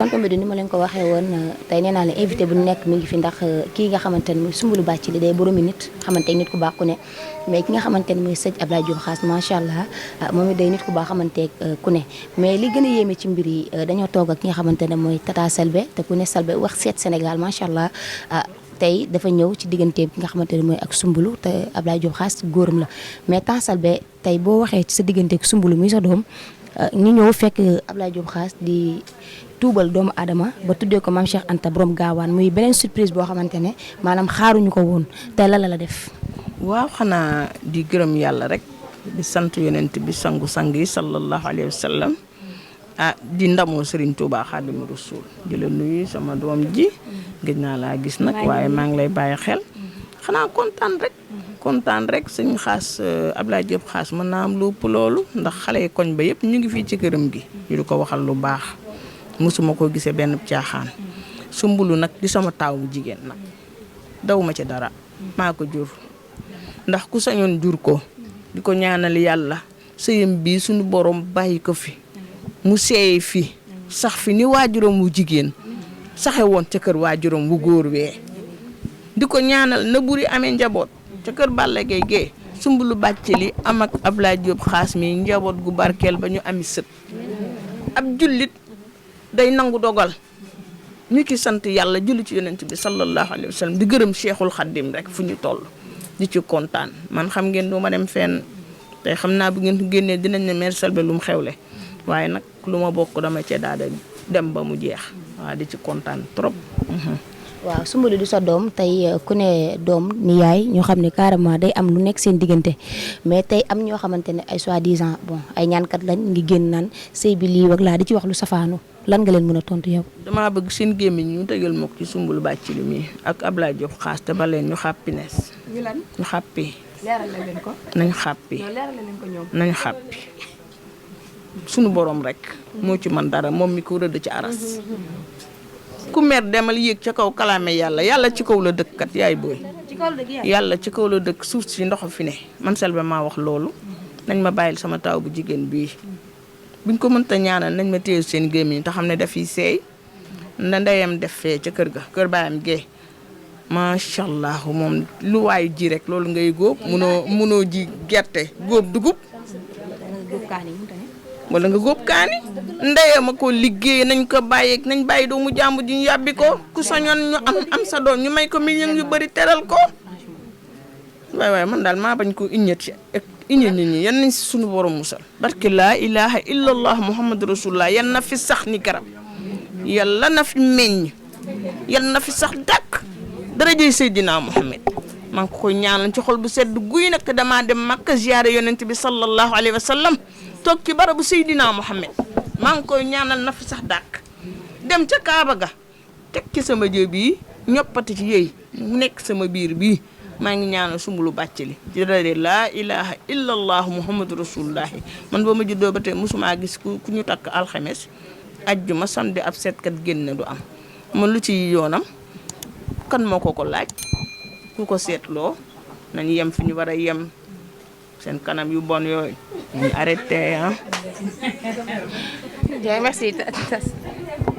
tonton Mbédou ni ma leen ko waxee woon tey nee naa la invité bu nekk mi ngi fi ndax kii nga xamante ne muy Soumboulou Bathily day boroomi nit xamante nit ku baax ku ne mais ki nga xamante ne muy sëñ Abdoulaye Diop Khass macha allah moom it day nit ku baax xamante ku ne mais li gën a yéeme ci mbir yi dañoo toog ak ki nga xamante ne mooy Tata Selbé te ku ne Selbé wax seet Sénégal macha allah tey dafa ñëw ci digganteem ki nga xamante ne mooy ak Soumboulou te Abdoulaye Diop Khass góoram la mais Tata Selbé tey boo waxee ci sa digganteeg Soumboulou muy sa doom ñu ñëw fekk Abdoulaye Diop Khass di tuubal doomu Adama ba tuddee ko Mame Cheikh Anta borom gaawaan muy beneen surprise boo xamante ne maanaam xaaruñu ko woon tey la la def. waaw xanaa di gërëm yàlla rek di sant yonent bi sangu-sang yi sallallahu alayhi wa sallam di ndamoo Serigne Touba Xaadimu Rasuul di la nuyu sama doom ji gëj naa laa gis nag waaye maa ngi lay bàyyi xel xanaa kontaan rek sëñ Khass Abdoulaye Diop Khass mën naa am lu ëpp loolu ndax xale yi koñ ba yëpp ñu ngi fii ci këram gi ñu di ko waxal lu baax mosuma ko gisee benn caaxaan Soumboulou nag di sama taaw bu jigéen nag daw ma ci dara maa ko jur ndax ku sañoon jur ko di ko ñaanal yàlla sëyam bii suñu borom bàyyi ko fi mu seey fi sax fi ni waajuram wu jigéen saxe woon ca kër waajuram wu góor wee di ko ñaanal na buri amee njaboot ca kër Balla Gaye gee Soumboulou Bathily am ak Abdoulaye Diop Khass mi njaboot gu barkeel ba ñu ami sët ab jullit day nangu dogal ñu ci sant yàlla julli ci yonent bi sallallahu alayhi wa sallam di gërëm Cheikhul Khadim rek fu ñu toll di ci kontaan man xam ngeen du ma dem fenn tey xam naa bu ngeen génnee dinañ ne mère Selbé lu mu xewle waaye nag lu ma bokk dama cee daal dem ba mu jeex waaw di ci kontaan trop. waaw Soumboulou di sa doom tey ku ne doom ni yaay ñoo xam ne carrément day am lu nekk seen diggante mais tey am ñoo xamante ne ay soi-disant bon ay ñaankat lañ ngi génn naan sëy bi lii wak laa di ci wax lu safaanu lan nga leen mën a tontu yow. damaa bëgg seen gémmiñ ñu tëgal ma ko ci Soumboulou Bathily mi ak Abdoulaye Diop Khass te ba leen ñu xàppi nees. ñu xàppi. leeral leen ko. nañ xàppi. leeral leen ko ñoom. nañ xàppi. sunu borom rek. moo ci man dara moom mi ko rëdd ci aras. ku mer demal yéeg ca kaw kalaame yàlla ci kaw la dëkk kat yaay booy. yàlla ci kaw la dëkk suuf si ndox fi ne man Selbé maa wax loolu. nañ ma bàyyil sama taw bu jigéen bii. buñ ko mënta ñaanal nañ ma téye seen gémmiñ te xam ne dafiy seey. nda ndeyam def fee ca kër ga kër baayam gee. macha allah moom lu waayu ji rek loolu ngay góob munoo ji gerte góob dugub. wala nga góob kaani. ndeyam a ko liggéey nañ ko bàyyi nañ bàyyi doomu jàmbur ji ñu yàbbi ko ku sañoon ñu am sa doom ñu may ko million yu bëri teral ko. waaye man daal maa bañ ko iññat nit ñi yan nañ si suñu borom musal. barke laa ilaha illallah muhammadu rasulullah yan na fi sax ni garab yàlla na fi meññ yàlla na fi sax dàkk darajay Seydina Muhammad maa ngi ko koy ñaanal ci xol bu sedd guy nag te damaa dem Makka ziyaare yonent bi sallallahu alayhi wa sallam toog ci barabu Seydina Muhammad maa ngi koy ñaanal na fi sax dàkk dem ca Kaaba ga teg ci sama jë bii ñoppati ci yéy mu nekk sama biir bii maa ngi ñaanal Soumboulou Bathily ci dara laa ilaha illallah muhammadu rasulullah man boo ma juddoo ba tey mosuma gis ku ñu takk alxames ajjuma samedi ab seetkat génn du am man lu ci yoonam kan moo ko laaj ku ko seetloo nañ yem fi ñu war a yem seen kanam yu bon yooyu ñu arrêté merci.